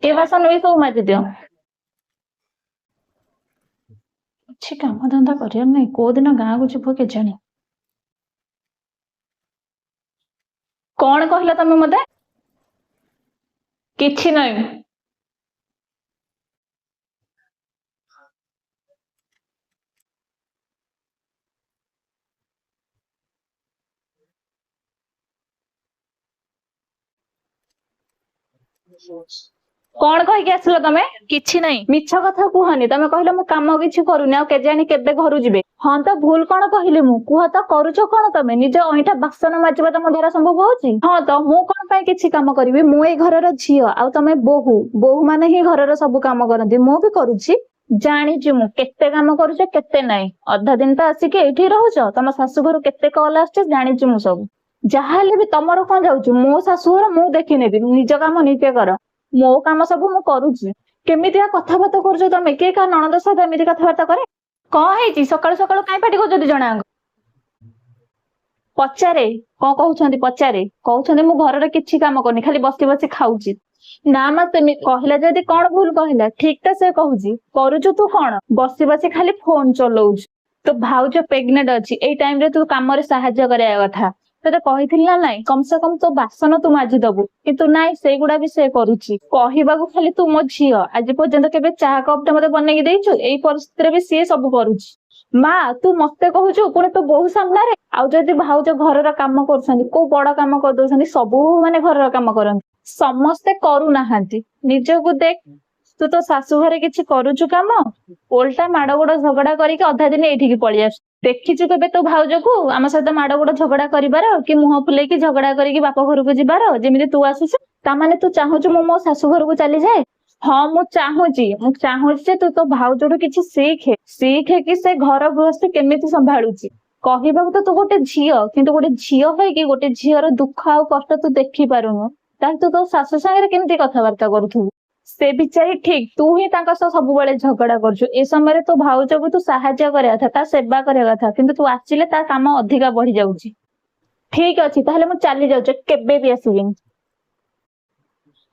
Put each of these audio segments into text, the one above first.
ଏ ବାସନ ବି ସବୁ ମାଜି ଦିଅ। କିଛି କାମ ଧନ୍ଦା କରିବାର ନାହିଁ। କୋଉ ଦିନ ଗାଁକୁ ଯିବ କେଜାଣି। କଣ କହିଲ ତମେ ମତେ? କିଛି ନାହିଁ। କଣ କହିକି ଆସିଲ ତମେ? କିଛି ନାହିଁ। ମିଛ କଥା କୁହନି। ତମେ କହିଲ ମୁଁ କାମ କିଛି କରୁନି, ଆଉ କେଜାଣି କେବେ ଘରୁ ଯିବେ। ହଁ ତ ଭୁଲ କଣ କହିଲି ମୁଁ? କୁହ ତ, କରୁଛ କଣ ତମେ? ନିଜ ଅଇଁଠା ବାସନ ମାଜିବା ତମ ଦ୍ଵାରା ସମ୍ଭବ ହଉଛି? ହଁ ତ ମୁଁ କଣ ପାଇଁ କିଛି କାମ କରିବି? ମୁଁ ଏଇ ଘରର ଝିଅ ଆଉ ତମେ ବୋହୂ। ବୋହୂ ମାନେ ହିଁ ଘରର ସବୁ କାମ କରନ୍ତି। ମୁଁ ବି କରୁଛି। ଜାଣିଛି ମୁଁ କେତେ କାମ କରୁଛ କେତେ ନାହିଁ। ଅଧା ଦିନ ତ ଆସିକି ଏଇଠି ରହୁଛ। ତମ ଶାଶୁ ଘରୁ କେତେ କଲ୍ ଆସୁଛି ଜାଣିଛି ମୁଁ ସବୁ। ଯାହା ହେଲେ ବି ତମର କଣ ଯାଉଛି? ମୋ ଶାଶୁଘର ମୁଁ ଦେଖିନେବି। ନିଜ କାମ ନିଜେ କର। ମୋ କାମ ସବୁ ମୁଁ କରୁଛି। କେମିତିଆ କଥାବାର୍ତ୍ତା କରୁଛ ତମେ? କିଏ କାହା ନଣନ୍ଦ ସହିତ ଏମିତି କଥାବାର୍ତ୍ତା କରେ? କଣ ହେଇଛି ସକାଳୁ ସକାଳୁ କାଇଁ ପାଟି କରୁଛନ୍ତି ଜଣାଙ୍କ? ପଚାରେ କଣ କହୁଛନ୍ତି, ପଚାରେ। କହୁଛନ୍ତି ମୁଁ ଘରର କିଛି କାମ କରୁନି, ଖାଲି ବସି ବସି ଖାଉଛି। ନା ମା, ସେମିତି କହିଲା ଯଦି କଣ ଭୁଲ କହିଲା? ଠିକ ତ ସେ କହୁଛି। କରୁଛୁ ତୁ କଣ? ବସି ବସି ଖାଲି ଫୋନ ଚଲଉଛୁ। ତୋ ଭାଉଜ ପ୍ରେଗନେଣ୍ଟ ଅଛି, ଏଇ ଟାଇମ ରେ ତୁ କାମରେ ସାହାଯ୍ୟ କରିବା କଥା। ତୋତେ କହିଥିଲି ନା ନାଇଁ, କମ ସେ କମ ତୋ ବାସନ ତୁ ମାଜିଦବୁ, କିନ୍ତୁ ନାଇଁ, ସେଇଗୁଡା ବି ସେ କରୁଛି। କହିବାକୁ ଖାଲି ତୁ ମୋ ଝିଅ, ଆଜି ପର୍ଯ୍ୟନ୍ତ କେବେ ଚା କପ ଟା ମତେ ବନେଇକି ଦେଇଛୁ? ଏଇ ପରିସ୍ଥିତିରେ ବି ସିଏ ସବୁ କରୁଛି। ମା, ତୁ ମତେ କହୁଛୁ ପୁଣି ତୋ ବୋହୂ ସାମ୍ନାରେ? ଆଉ ଯଦି ଭାଉଜ ଘରର କାମ କରୁଛନ୍ତି, କୋଉ ବଡ କାମ କରିଦଉଛନ୍ତି? ସବୁ ମାନେ ଘରର କାମ କରନ୍ତି, ସମସ୍ତେ କରୁନାହାନ୍ତି। ନିଜକୁ ଦେଖ, ତୁ ତୋ ଶାଶୁ ଘରେ କିଛି କରୁଛୁ କାମ? ଓଲଟା ମାଡ ଗୋଡ ଝଗଡା କରିକି ଅଧା ଦିନ ଏଇଠିକି ପଳେଇ ଆସୁ। ଦେଖିଛୁ କେବେ ତୋ ଭାଉଜକୁ ଆମ ସହିତ ମାଡ ଗୋଡ ଝଗଡା କରିବାର, କି ମୁହଁ ଫୁଲେଇକି ଝଗଡା କରିକି ବାପ ଘରକୁ ଯିବାର, ଯେମିତି ତୁ ଆସୁଛୁ? ତାମାନେ ତୁ ଚାହୁଁଛୁ ମୁଁ ମୋ ଶାଶୁ ଘରକୁ ଚାଲିଯାଏ? ହଁ, ମୁଁ ଚାହୁଁଛି। ମୁଁ ଚାହୁଁଛି ଯେ ତୁ ତୋ ଭାଉଜଠୁ କିଛି ଶିଖେ, ଶିଖେ କି ସେ ଘର ଗୃହସ୍ଥୀ କେମିତି ସମ୍ଭାଳୁଛି। କହିବାକୁ ତ ତୁ ଗୋଟେ ଝିଅ, କିନ୍ତୁ ଗୋଟେ ଝିଅ ହେଇକି ଗୋଟେ ଝିଅର ଦୁଃଖ ଆଉ କଷ୍ଟ ତୁ ଦେଖିପାରୁନୁ। ତାହେଲେ ତୁ ତୋ ଶାଶୁ ସାଙ୍ଗରେ କେମିତି କଥାବାର୍ତ୍ତା କରୁଥିବୁ? ସେ ବିଚାରି ଠିକ, ତୁ ହିଁ ତାଙ୍କ ସହ ସବୁବେଳେ ଝଗଡା କରୁଛୁ। ଏ ସମୟରେ ତୋ ଭାଉଜକୁ ତୁ ସାହାଯ୍ୟ କରିବା କଥା, ତା ସେବା କରିବା କଥା, କିନ୍ତୁ ତୁ ଆସିଲେ ତା କାମ ଅଧିକା ବଢି ଯାଉଛି। ଠିକ ଅଛି, ତାହେଲେ ମୁଁ ଚାଲି ଯାଉଛି, କେବେ ବି ଆସିବିନି।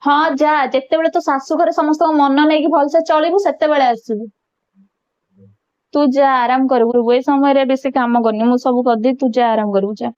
ହଁ ଯା, ଯେତେବେଳେ ତୋ ଶାଶୁ ଘରେ ସମସ୍ତଙ୍କ ମନ ନେଇକି ଭଲସେ ଚଳିବୁ ସେତେବେଳେ ଆସିବୁ। ତୁ ଯା ଆରାମ କରିବୁ, ଏ ସମୟରେ ବେଶୀ କାମ କରନି, ମୁଁ ସବୁ କରିଦେବି, ତୁ ଯା ଆରାମ କରିବୁ ଯା।